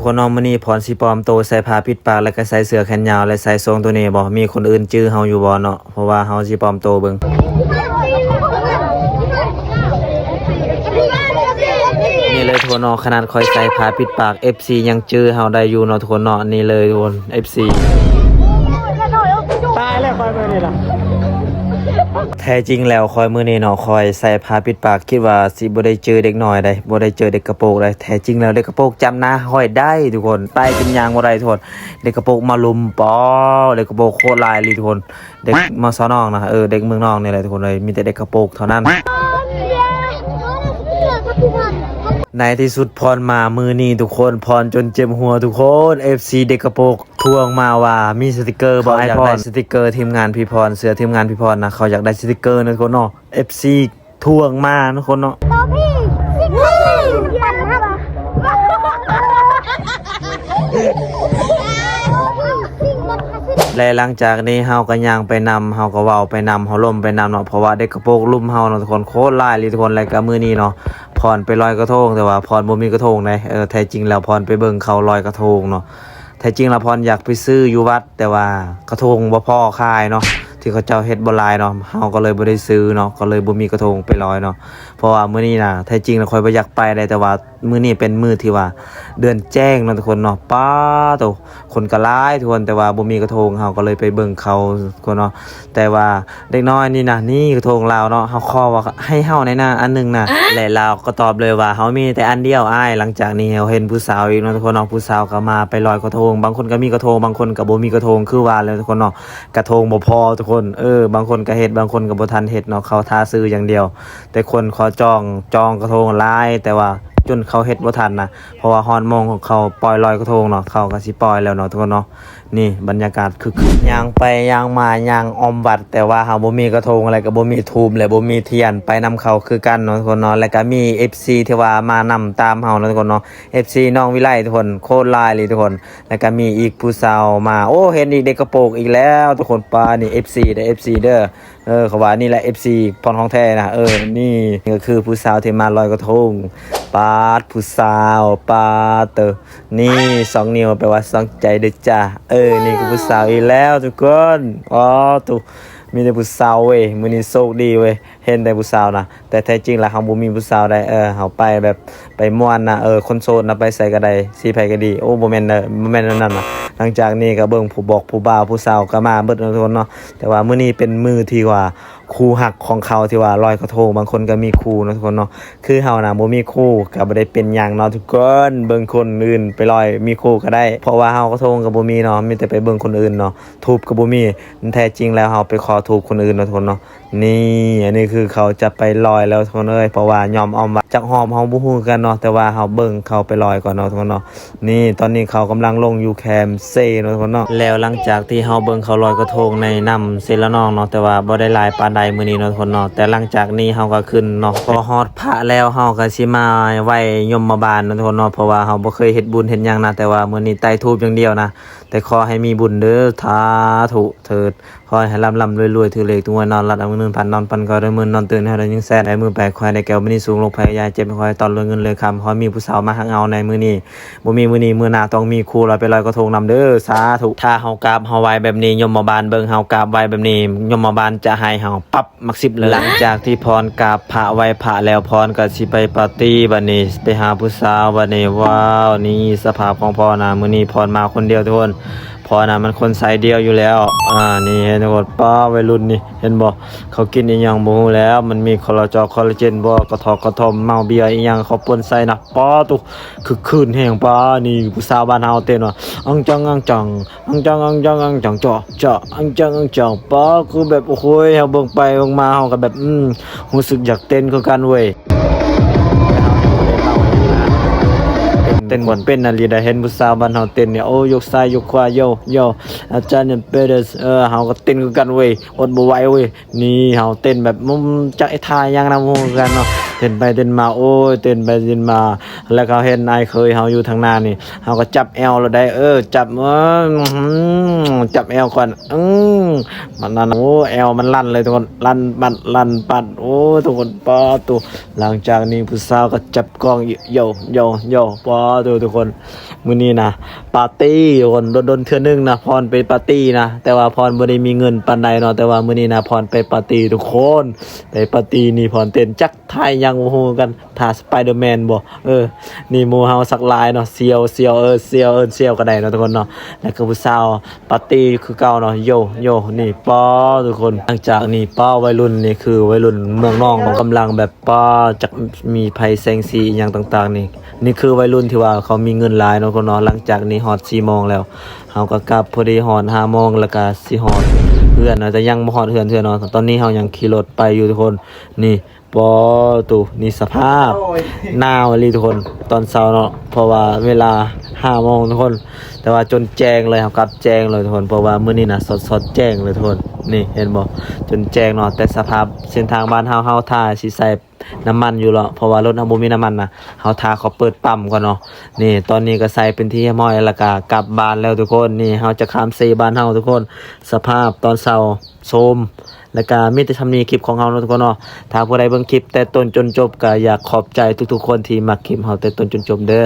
ຄົນເນາະ ມື້ນີ້ພອນຊິປອມໂຕໃສ່ຜ້າປິດປາກ ແລ້ວກໍໃສ່ເສື້ອແຂນຍາວ ແລະ ໃສ່ໂສ້ງໂຕນີ້ບໍ່ ມີຄົນອື່ນຈື່ເຮົາຢູ່ບໍ່ເນາະ? ເພາະວ່າເຮົາຊິປອມໂຕເບິ່ງ. ນີ້ເລີຍທຸກຄົນເນາະ ຂະໜາດຂ້ອຍໃສ່ຜ້າປິດປາກ ເອັຟຊີ ຍັງຈື່ເຮົາໄດ້ຢູ່ເນາະທຸກຄົນເນາະ. ນີ້ເລີຍທຸກຄົນ ເອັຟຊີ ຕາຍແລ້ວຂ້ອຍມື້ນີ້ນະ. ແທ້ຈິງແລ້ວຂ້ອຍມື້ນີ້ເນາະ ຂ້ອຍໃສ່ຜ້າປິດປາກ ຄິດວ່າຊິບໍ່ໄດ້ຈື່ເດັກນ້ອຍໃດ ບໍ່ໄດ້ຈື່ເດັກກະໂປກໃດ. ແທ້ຈິງແລ້ວເດັກກະໂປກຈຳໜ້າຂ້ອຍໄດ້ທຸກຄົນ ໄປຈົນຍ່າງບໍ່ໄດ້ທຸກຄົນ. ເດັກກະໂປກມາລຸມ ປາ ເດັກກະໂປກໂຄດຫຼາຍອີ່ຫຼີທຸກຄົນ. ເດັກ ມ.ສ. ນອກນະ ເອີ ເດັກເມືອງນອກນີ້ແຫຼະທຸກຄົນເອີຍ ມີແຕ່ເດັກກະໂປກເທົ່ານັ້ນ. ໃນທີ່ສຸດພອນມາມື້ນີ້ທຸກຄົນ ພອນຈົນເຈັບຫົວທຸກຄົນ ເອັຟຊີ ເດັກກະໂປກທວງມາວ່າມີສະຕິກເກີບໍ່ອ້າຍພອນ? ເຂົາຢາກໄດ້ສະຕິກເກີທີມງານພີ່ພອນ ເສື້ອທີມງານພີ່ພອນນະ ເຂົາຢາກໄດ້ສະຕິກເກີນະທຸກຄົນເນາະ ເອັຟຊີ ທວງມາເນາະ ຄົນເນາະ. ແລະ ຫຼັງຈາກນີ້ເຮົາກໍຍ່າງໄປນຳ ເຮົາກໍເວົ້າໄປນຳ ເຮົາລົມໄປນຳເນາະ ເພາະວ່າເດັກກະໂປກລຸມເຮົາເນາະທຸກຄົນ ໂຄດຫຼາຍອີ່ຫຼີທຸກຄົນ. ແລ້ວກໍມື້ນີ້ເນາະ ພອນໄປລອຍກະໂທງ ແຕ່ວ່າພອນບໍ່ມີກະໂທງໃດ. ເອີ ແທ້ຈິງແລ້ວພອນໄປເບິ່ງເຂົາລອຍກະໂທງເນາະ ແທ້ຈິງແລ້ວພອນຢາກໄປຊື້ຢູ່ວັດ ແຕ່ວ່າກະທົງບໍ່ພໍຂາຍເນາະ ທີ່ເຂົາເຈົ້າເຮັດບໍ່ຫຼາຍເນາະ ເຮົາກໍເລີຍບໍ່ໄດ້ຊື້ເນາະ ກໍເລີຍບໍ່ມີກະທົງໄປລອຍເນາະ. ເພາະວ່າມື້ນີ້ນະ ແທ້ຈິງແລ້ວຂ້ອຍບໍ່ຢາກໄປໃດ ແຕ່ວ່າມື້ນີ້ເປັນມື້ທີ່ວ່າເດືອນແຈ້ງເນາະທຸກຄົນເນາະ. ປາໂຕ ຄົນກໍຫຼາຍທຸກຄົນ ແຕ່ວ່າບໍ່ມີກະທົງ ເຮົາກໍເລີຍໄປເບິ່ງເຂົາທຸກຄົນເນາະ. ແຕ່ວ່າເດັກນ້ອຍນີ້ນະ ນີ້ກະທົງລາວເນາະ ເຮົາຂໍວ່າໃຫ້ເຮົາແດ່ນະ ອັນໜຶ່ງນະ ແລະ ລາວກໍຕອບເລີຍວ່າ ເຮົາມີແຕ່ອັນດຽວອ້າຍ. ຫຼັງຈາກນີ້ເຮົາເຫັນຜູ້ສາວອີກເນາະທຸກຄົນເນາະ ຜູ້ສາວກໍມາໄປລອຍກະທົງ ບາງຄົນກໍມີກະທົງ ບາງຄົນກໍບໍ່ມີກະທົງ ຄືວ່າແຫຼະທຸກຄົນເນາະ ກະທົງບໍ່ພໍທຸກຄົນ. ເອີ ບາງຄົນກໍເຮັດ ບາງຄົນກໍບໍ່ທັນເຮັດເນາະ ເຂົາຖ້າຊື້ຢ່າງດຽວ ແຕ່ຄົນຂໍຈອງ ຈອງກະທົງຫຼາຍ ແຕ່ວ່າຈົນເຂົາເຮັດບໍ່ທັນນະ ເພາະວ່າຮອດໂມງຂອງເຂົາປ່ອຍລອຍກະທົງເນາະ ເຂົາກໍຊິປ່ອຍແລ້ວເນາະທຸກຄົນເນາະ. ນີ້ບັນຍາກາດຄຶກຄື້ນ ຍ່າງໄປຍ່າງມາ ຍ່າງອ້ອມວັດ ແຕ່ວ່າເຮົາບໍ່ມີກະທົງ ແລະ ກໍບໍ່ມີທູບ ແລະ ບໍ່ມີທຽນ ໄປນຳເຂົາຄືກັນເນາະທຸກຄົນເນາະ. ແລະ ກໍມີເອັຟຊີທີ່ວ່າມານຳຕາມເຮົາເນາະທຸກຄົນເນາະ ເອັຟຊີນ້ອງວິໄລທຸກຄົນ ໂຄດຫຼາຍອີ່ຫຼີທຸກຄົນ. ແລະ ກໍມີອີກຜູ້ສາວມາ ໂອ້ ເຫັນອີກເດັກກະໂປກອີກແລ້ວທຸກຄົນ. ປາ ນີ້ເອັຟຊີເດີ ເອັຟຊີເດີ ເອີ ເຂົາວ່ານີ້ແຫຼະເອັຟຊີພອນຂອງແທ້ນະ. ເອີ ນີ້ກໍຄືຜູ້ສາວທີ່ມາລອຍກະທົງ. ປາດ ຜູ້ສາວ ປາດເຕີ ນີ້ສອງນິ້ວແປວ່າສອງໃຈເດີຈ້າ. ເອີ ນີ້ກໍຜູ້ສາວອີກແລ້ວທຸກຄົນ. ອໍ ໂຕ ມີແຕ່ຜູ້ສາວເວີຍ ມື້ນີ້ໂຊກດີເວີຍ ເຫັນແຕ່ຜູ້ສາວນະ. ແຕ່ແທ້ຈິງແລ້ວເຮົາບໍ່ມີຜູ້ສາວໃດ ເອີ ເຮົາໄປແບບໄປມ່ວນນະ ເອີ ຄົນໂສດນະ ໄປໃສກໍໄດ້ ຊິໃຜກໍດີ. ໂອ້ ບໍ່ແມ່ນເດີ ບໍ່ແມ່ນແນວນັ້ນນະ. ຫຼັງຈາກນີ້ກໍເບິ່ງຜູ້ບອກຜູ້ບ່າວ ຜູ້ສາວກໍມາເບິດເນາະທຸກຄົນເນາະ. ແຕ່ວ່າມື້ນີ້ເປັນມື້ທີ່ວ່າຄູ່ຮັກຂອງເຂົາທີ່ວ່າລອຍກະທົງ ບາງຄົນກໍມີຄູ່ເນາະທຸກຄົນເນາະ. ຄືເຮົານະບໍ່ມີຄູ່ກໍບໍ່ໄດ້ເປັນຫຍັງເນາະທຸກຄົນ. ເບິ່ງຄົນອື່ນໄປລອຍມີຄູ່ກໍໄດ້ ເພາະວ່າເຮົາກະທົງກໍບໍ່ມີເນາະ ມີແຕ່ໄປເບິ່ງຄົນອື່ນເນາະ ທູບກໍບໍ່ມີ. ແທ້ຈິງແລ້ວເຮົາໄປຂໍທູບຄົນອື່ນເນາະທຸກຄົນເນາະ. ນີ້ ອັນນີ້ຄືເຂົາຈະໄປລອຍແລ້ວທຸກຄົນເອີຍ ເພາະວ່າຍອມອ້ອມວັດ ຈັກຮອບເຮົາບໍ່ຮູ້ຄືກັນເນາະ ແຕ່ວ່າເຮົາເບິ່ງເຂົາໄປລອຍກ່ອນເນາະທຸກຄົນເນາະ. ນີ້ ຕອນນີ້ເຂົາກຳລັງລົງຢູ່ແຄມເຊເນາະທຸກຄົນເນາະ. ແລ້ວຫຼັງຈາກທີ່ເຮົາເບິ່ງເຂົາລອຍກະທົງໃນນ້ຳເຊລະນອງເນາະ ແຕ່ວ່າບໍ່ໄດ້ຫຼາຍປານໃດມື້ນີ້ເນາະທຸກຄົນເນາະ. ແຕ່ຫຼັງຈາກນີ້ເຮົາກໍຂຶ້ນເນາະ ພໍຮອດພະແລ້ວເຮົາກໍຊິມາໄຫວ້ຍົມມະບານເນາະທຸກຄົນເນາະ ເພາະວ່າເຮົາບໍ່ເຄີຍເຮັດບຸນເຮັດຫຍັງນະ ແຕ່ວ່າມື້ນີ້ໄຕ້ທູບຢ່າງດຽວນະ ແຕ່ຂໍໃຫ້ມີບຸນເດີ ສາທຸເທີດ. ຂໍໃຫ້ລ່ຳໆລວຍໆ ຖືກເລກຖືກຫວຍ ນອນຫຼັບໄດ້ເງິນພັນ ນອນຝັນກໍໄດ້ໝື່ນ ນອນຕື່ນໃຫ້ໄດ້ຍິງແສນ ໄດ້ມືແປກ ຂໍໃຫ້ໄດ້ແກ້ວມະນີສູງ ໂລກໄພຢ່າເຈັບ ຂໍໃຫ້ຕ້ອນລວຍເງິນລວຍຄຳ ຂໍໃຫ້ມີຜູ້ສາວມາຮັກເຮົາໃນມື້ນີ້ ບໍ່ມີມື້ນີ້ ມື້ໜ້າຕ້ອງມີຄູ່ ລອຍໄປລອຍກະທົງນຳເດີ ສາທຸ. ຖ້າເຮົາກາບເຮົາໄຫວ້ແບບນີ້ ຍົມມະບານເບິ່ງເຮົາກາບໄຫວ້ແບບນີ້ ຍົມມະບານຈະໃຫ້ເຮົາປັບ ມັກສິບເລີຍ. ຫຼັງຈາກທີ່ພອນກາບພະໄຫວ້ພະແລ້ວ ພອນກໍຊິໄປປາຕີ້ບັດນີ້ ໄປຫາຜູ້ສາວບັດນີ້. ວ້າວ ນີ້ສະພາບຂອງພອນນະ ມື້ນີ້ພອນມາຄົນດຽວທຸກຄົນ. ພອນນະມັນຄົນສາຍດຽວຢູ່ແລ້ວ. ອາ ນີ້ເຫັນທຸກຄົນ ປ້າ ໄວລຸ້ນນີ້ ເຫັນບໍ່? ເຂົາກິນອີ່ຫຍັງບໍ່ຮູ້ແລ້ວ ມັນມີຄໍລາຈອກຄໍລາເຈນບໍ່ ກະທອກກະທ່ອມ ເມົາເບຍອີ່ຫຍັງ ເຂົາປົນໃສ່ນະ. ປ້າ ໂຕ ຄຶກຄື້ນແຮງ. ປ້າ ນີ້ຜູ້ສາວບ້ານເຮົາເຕັ້ນວ່າ ອັງຈັງ ອັງຈັງ ອັງຈັງ ອັງຈັງ ອັງຈັງ ເຈາະ ເຈາະ ອັງຈັງ ອັງຈັງ. ປ້າ ຄືແບບ ໂອ້ໂຫຍ ເຮົາເບິ່ງໄປເບິ່ງມາ ເຮົາກໍແບບ ອືມ ຮູ້ສຶກຢາກເຕັ້ນຄືກັນເວີຍ. ເຕັ້ນບໍ່ເປັນອີ່ຫຼີໃດ ເຫັນຜູ້ສາວບ້ານເຮົາເຕັ້ນນີ້ ໂອ້ ຍົກຊ້າຍຍົກຂວາ ໂຢ ໂຢ ອາຈານເປັນເດີ ເອີ ເຮົາກໍເຕັ້ນຄືກັນເວີຍ ອົດບໍ່ໄຫວເວີຍ. ນີ້ເຮົາເຕັ້ນແບບ ອືມ ຈັກເຮັດທ່າຫຍັງນຳ ບໍ່ຮູ້ຄືກັນເນາະ. ເຕັ້ນໄປເຕັ້ນມາ ໂອ້ຍ ເຕັ້ນໄປເຕັ້ນມາ ແລ້ວເຂົາເຫັນອ້າຍເຂີຍເຮົາຢູ່ທາງໜ້ານີ້ ເຮົາກໍຈັບແອວໂລດໄດ໋ ເອີ ຈັບ ເອີ ອື ຈັບແອວກ່ອນ ອື ມັນນັ້ນ ໂອ້ ແອວມັນລັ່ນເລີຍທຸກຄົນ ລັ່ນປັດ ລັ່ນປັດ ໂອ້ ທຸກຄົນ ປາໂຕ ຫຼັງຈາກນີ້ຜູ້ສາວກໍຈັບກ້ອງ ໂຢ ໂຢ ໂຢ ປາໂຕ ທຸກຄົນ ມື້ນີ້ນະ ປາຕີ້ທຸກຄົນ ດົນໆເທື່ອໜຶ່ງນະ ພອນໄປປາຕີ້ນະ ແຕ່ວ່າພອນບໍ່ໄດ້ມີເງິນປານໃດເນາະ ແຕ່ວ່າມື້ນີ້ນະ ພອນໄປປາຕີ້ທຸກຄົນ ໄປປາຕີ້ນີ້ພອນເຕັ້ນຈັກທ່າຫຍັງບໍ່ຮູ້ຄືກັນ ທ່າສະໄປເດີແມນບໍ່ ເອີ ນີ້ໝູ່ເຮົາສັກລາຍເນາະ ສ່ຽວ ສ່ຽວ ເອີ ສ່ຽວ ເອີ້ນສ່ຽວກໍໄດ້ເນາະທຸກຄົນເນາະ ແລ້ວກໍຜູ້ສາວປາຕີ້ຄືເກົ່າເນາະ ໂຢ ໂຢ ນີ້ ປາທຸກຄົນ ຫຼັງຈາກນີ້ ປາ ໄວລຸ້ນນີ້ຄືໄວລຸ້ນເມືອງນອງເນາະ ກຳລັງແບບ ປາ ຈັກມີໄຟແສງສີອີ່ຫຍັງຕ່າງໆນີ້ ນີ້ຄືໄວລຸ້ນທີ່ວ່າເຂົາມີເງິນຫຼາຍເນາະທຸກຄົນເນາະ ຫຼັງຈາກນີ້ຮອດສີ່ໂມງແລ້ວ ເຮົາກໍກັບ ພໍດີຮອດຫ້າໂມງ ແລ້ວກໍຊິຮອດເຮືອນນະ ແຕ່ຍັງບໍ່ຮອດເຮືອນເທື່ອເນາະ ຕອນນີ້ເຮົາຍັງຂີ່ລົດໄປຢູ່ທຸກຄົນ ນີ້ ປາໂຕ ນີ້ສະພາບ ໂອ້ຍ ໜາວອີ່ຫຼີທຸກຄົນ ຕອນເຊົ້າເນາະ ເພາະວ່າເວລາຫ້າໂມງທຸກຄົນ ແຕ່ວ່າຈົນແຈ້ງເລີຍ ເຮົາກັບແຈ້ງເລີຍທຸກຄົນ ເພາະວ່າມື້ນີ້ນະ ສອດໆແຈ້ງເລີຍທຸກຄົນ ນີ້ເຫັນບໍ່ ຈົນແຈ້ງເນາະ ແຕ່ສະພາບເສັ້ນທາງບ້ານເຮົາ ເຮົາຖ້າຊິໃສ່ ນ້ຳມັນຢູ່ເນາະ ເພາະວ່າລົດເຮົາບໍ່ມີນ້ຳມັນນະ ເຮົາຖ້າເຂົາເປີດປ້ຳກ່ອນເນາະ ນີ້ ຕອນນີ້ກໍໃສ່ເປັນທີ່ຮຽບຮ້ອຍ ແລ້ວກໍກັບບ້ານແລ້ວທຸກຄົນ ນີ້ເຮົາຈະຂ້າມເຊບ້ານເຮົາທຸກຄົນ ສະພາບຕອນເຊົ້າໂຊມ ແລ້ວກໍມີແຕ່ຊ່ຳນີ້ຄລິບຂອງເຮົາເນາະທຸກຄົນເນາະ ຖ້າຜູ້ໃດເບິ່ງຄລິບແຕ່ຕົ້ນຈົນຈົບ ກໍຢາກຂອບໃຈທຸກໆຄົນທີ່ມັກຄລິບເຮົາແຕ່ຕົ້ນຈົນຈົບເດີ.